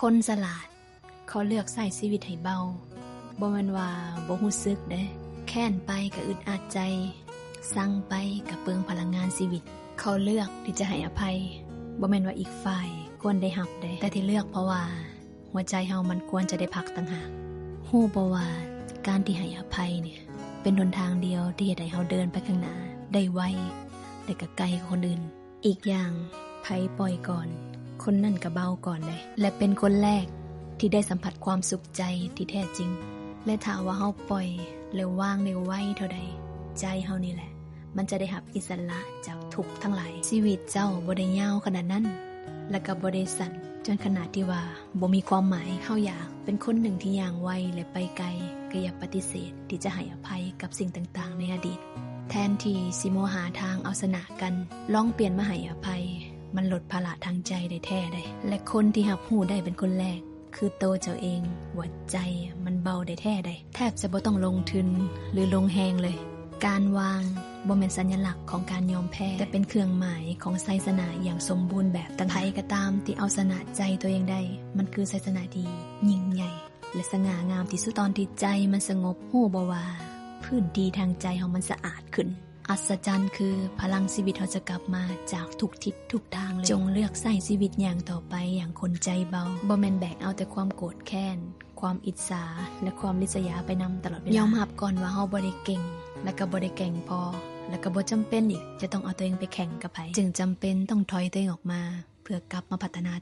ຄົນສະຫຼາດ ເຂົາເລືອກໃຊ້ຊີວິດໃຫ້ເບົາ, ບໍ່ແມ່ນວ່າບໍ່ຮູ້ສຶກເດ້. ແຄ້ນໄປກໍອຶດອັດໃຈ, ຊັງໄປກໍເປືອງພະລັງງານຊີວິດ. ເຂົາເລືອກທີ່ຈະໃຫ້ອະໄພ, ບໍ່ແມ່ນວ່າອີກຝ່າຍຄວນໄດ້ຮັບເດ້, ແຕ່ທີ່ເລືອກເພາະວ່າຫົວໃຈເຮົາມັນຄວນຈະໄດ້ພັກຕ່າງຫາກ. ຮູ້ບໍ່ວ່າການທີ່ໃຫ້ອະໄພນີ້ ເປັນຫົນທາງດຽວທີ່ເຮັດໃຫ້ເຮົາເດີນໄປຂ້າງໜ້າໄດ້ໄວ ແລະ ກໍໄກກວ່າຄົນອື່ນ? ອີກຢ່າງ, ໃຜປ່ອຍກ່ອນ, ຄົນນັ້ນກໍເບົາກ່ອນເດ້ ແລະ ເປັນຄົນແລກທີ່ໄດ້ສຳຜັດຄວາມສຸກໃຈທີ່ແທ້ຈິງ. ແລະ ຖ້າວ່າເຮົາປ່ອຍ ແລະ ວາງໄດ້ໄວເທົ່າໃດ, ໃຈເຮົານີ້ແຫຼະ ມັນຈະໄດ້ຮັບອິດສະຫຼະຈາກທຸກທັງຫຼາຍ. ຊີວິດເຈົ້າບໍ່ໄດ້ຍາວຂະໜາດນັ້ນ ແລະ ກໍບໍ່ໄດ້ສັ້ນຈົນຂະໜາດທີ່ວ່າບໍ່ມີຄວາມໝາຍ. ເຮົາຢາກເປັນຄົນໜຶ່ງທີ່ຍ່າງໄວ ແລະ ໄປໄກ, ກໍຢ່າປະຕິເສດທີ່ຈະໃຫ້ອະໄພກັບສິ່ງຕ່າງໆໃນອະດີດ. ແທນທີ່ຊິມົວຫາທາງເອົາຊະນະກັນ, ລອງປ່ຽນມາໃຫ້ອະໄພ, ມັນລົດພາລະທາງໃຈໄດ້ແທ້ໃດ. ແລະ ຄົນທີ່ຮັບຮູ້ໄດ້ເປັນຄົນແລກ ຄືໂຕເຈົ້າເອງ, ວ່າໃຈມັນເບົາໄດ້ແທ້ໃດ. ແທບຈະບໍ່ຕ້ອງລົງທຶນ ຫຼື ລົງແຮງເລີຍ. ການວາງບໍ່ແມ່ນສັນຍະລັກຂອງການຍອມແພ້, ແຕ່ເປັນເຄື່ອງໝາຍຂອງໄຊຊະນະຢ່າງສົມບູນແບບ. ໃຜກໍຕາມທີ່ເອົາຊະນະໃຈຕົວເອງໄດ້, ມັນຄືໄຊຊະນະທີ່ຍິ່ງໃຫຍ່ ແລະ ສະຫງ່າງາມທີ່ສຸດ. ຕອນທີ່ໃຈມັນສະຫງົບ, ຮູ້ບໍ່ວ່າພື້ນທີ່ທາງໃຈເຮົາມັນສະອາດຂຶ້ນ? ອັດສະຈັນຄືພະລັງຊີວິດເຮົາຈະກັບມາຈາກທຸກທິດທຸກທາງເລີຍ. ຈົ່ງເລືອກໃຊ້ຊີວິດຢ່າງຕໍ່ໄປຢ່າງຄົນໃຈເບົາ, ບໍ່ແມ່ນແບກເອົາແຕ່ຄວາມໂກດແຄ້ນ, ຄວາມອິດສາ ແລະ ຄວາມລິດສະຍາໄປນຳຕະຫຼອດເວລາ. ຍອມຮັບກ່ອນວ່າເຮົາບໍ່ໄດ້ເກັ່ງ ແລະ ກໍບໍ່ໄດ້ແກ່ງພໍ ແລະ ກໍບໍ່ຈຳເປັນອີກຈະຕ້ອງເອົາຕົວເອງໄປແຂ່ງກັບໃຜ, ຈຶ່ງຈຳເປັນຕ້ອງຖອຍຕົວເອງອອກມາ ເພື່ອກັບມາພັດທະນາ